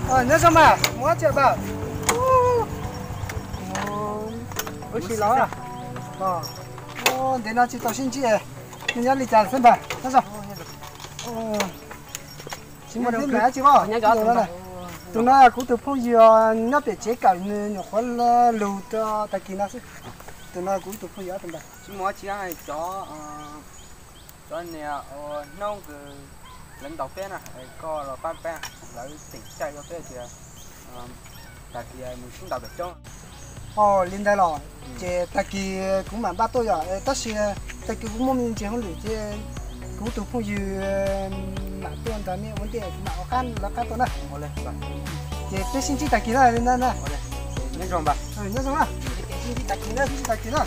Nyob zoo mas, mus dab tsi pab? Wb si los. Ntev no tsis tau sib ntsib, nws nyob li cas xwb npawg? Nyob zoo. Tsis muaj dab tsi pab. Tus no kuv tus phooj ywg nyob pem tsev kawm, nws nyuam qhuav lug rau tag kis no xwb. Tus no kuv tus phooj ywg tus npawg. Tsis muaj dab tsi, cov, cov niag hnub kws lawv ntaus peb na, koj los pab peb, lawv tseem caij rau peb tias tag kis mus sib ntaus pem roob. Ua li ntawd los, ces tag kis kuv mam npaj tuaj yom, tab sis tag kis kuv muaj me ntsis hauj lwm ces kuv tus phooj ywg mam tuaj nrog nej ua ntej, kuv mam ua qab lawv qab tuaj na. Ces peb sib ntsib tag kis na. Nyob zoo na. Sib ntsib tag kis na, sib ntsib tag kis na.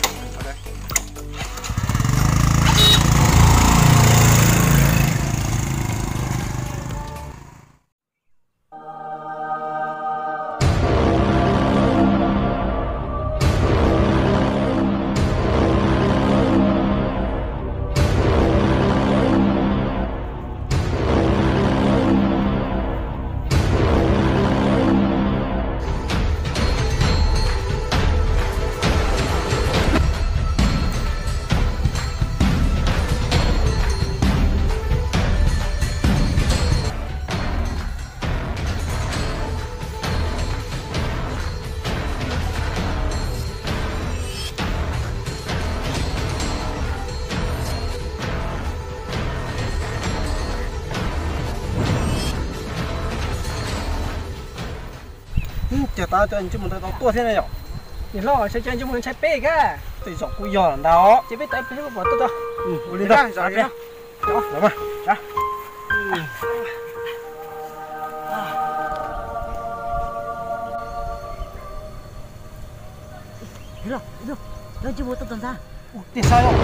Ces tab cov ntsej muag ntawd tau tuaj thiab ne yom? Niam hlob, saib cov ntsej muag ntshai peb kag. Tej zaum kuj yog ntag os. Ces peb tawm peb pom tuaj tau. Ua li ntawd. Niam hlob, ntsej muag tuaj tau ntag. Ua tiag saib os.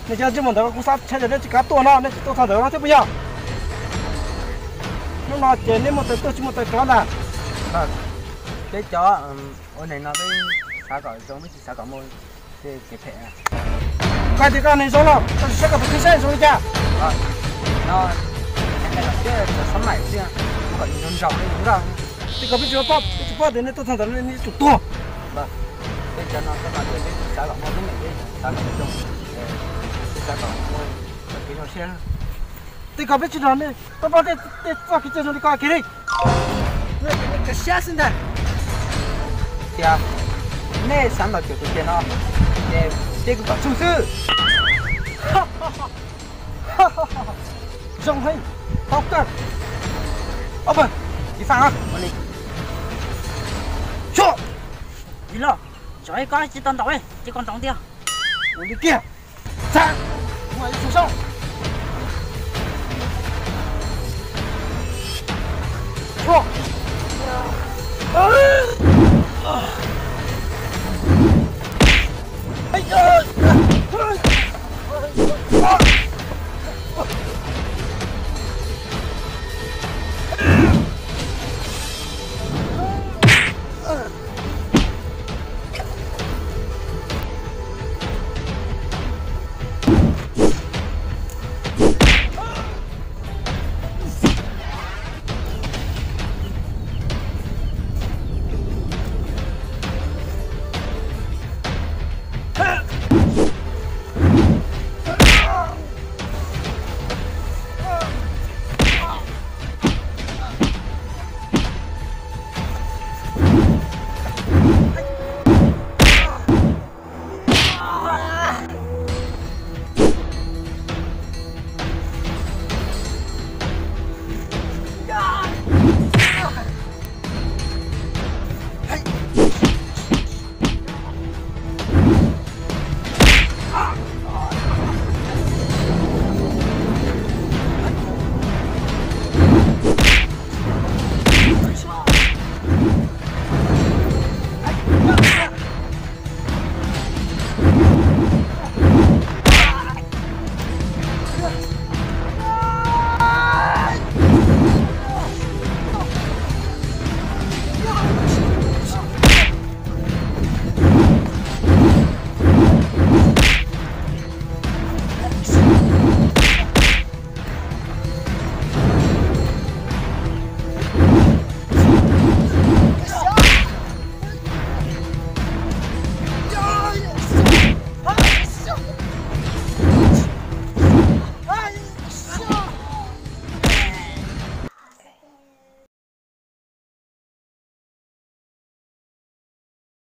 Nej cov ntsej muag ntawd kuv xav tshaj yog nej tsis kav tuaj no, nej tsis tuaj txog ntawm no thiab puas yog? Hnub no ces nej muaj taw tuaj tsis muaj taw rov ntag. Peb cov ua neeg no peb xav kom zoo, peb tsis xav kom muaj tej kev phem. Koj tias koj neeg zoo los koj tsis saib koj tus kheej saib zoo li cas? No, xab maim xwb, kom nws nrog nrog li nkoj. Tej ko peb tsis paub, peb tsis paub tias nej tuaj txog ntawm no nej yuav tsum tuag. Peb cov no txhob hais tias peb tsis xav kom muaj teeb meem, peb xav kom zoo, peb xav kom muaj kev zoo siab. Tej ko peb tsis nrog nej, peb paub tej txoj kev cai zoo li ko kiag li. Nej siab xwb ntag. Tias nej xav ntaus cuam tus tiag no, ces peb kuj kom txhub xwb. Zoo heev, tau kawg. Ob pawg, tiv faj ua li. Xyuas, ib los, tsov ib ko tsis tau ntaus ces koj ntaus tiag. Ua li kiag. Txav, ua ib tug sab.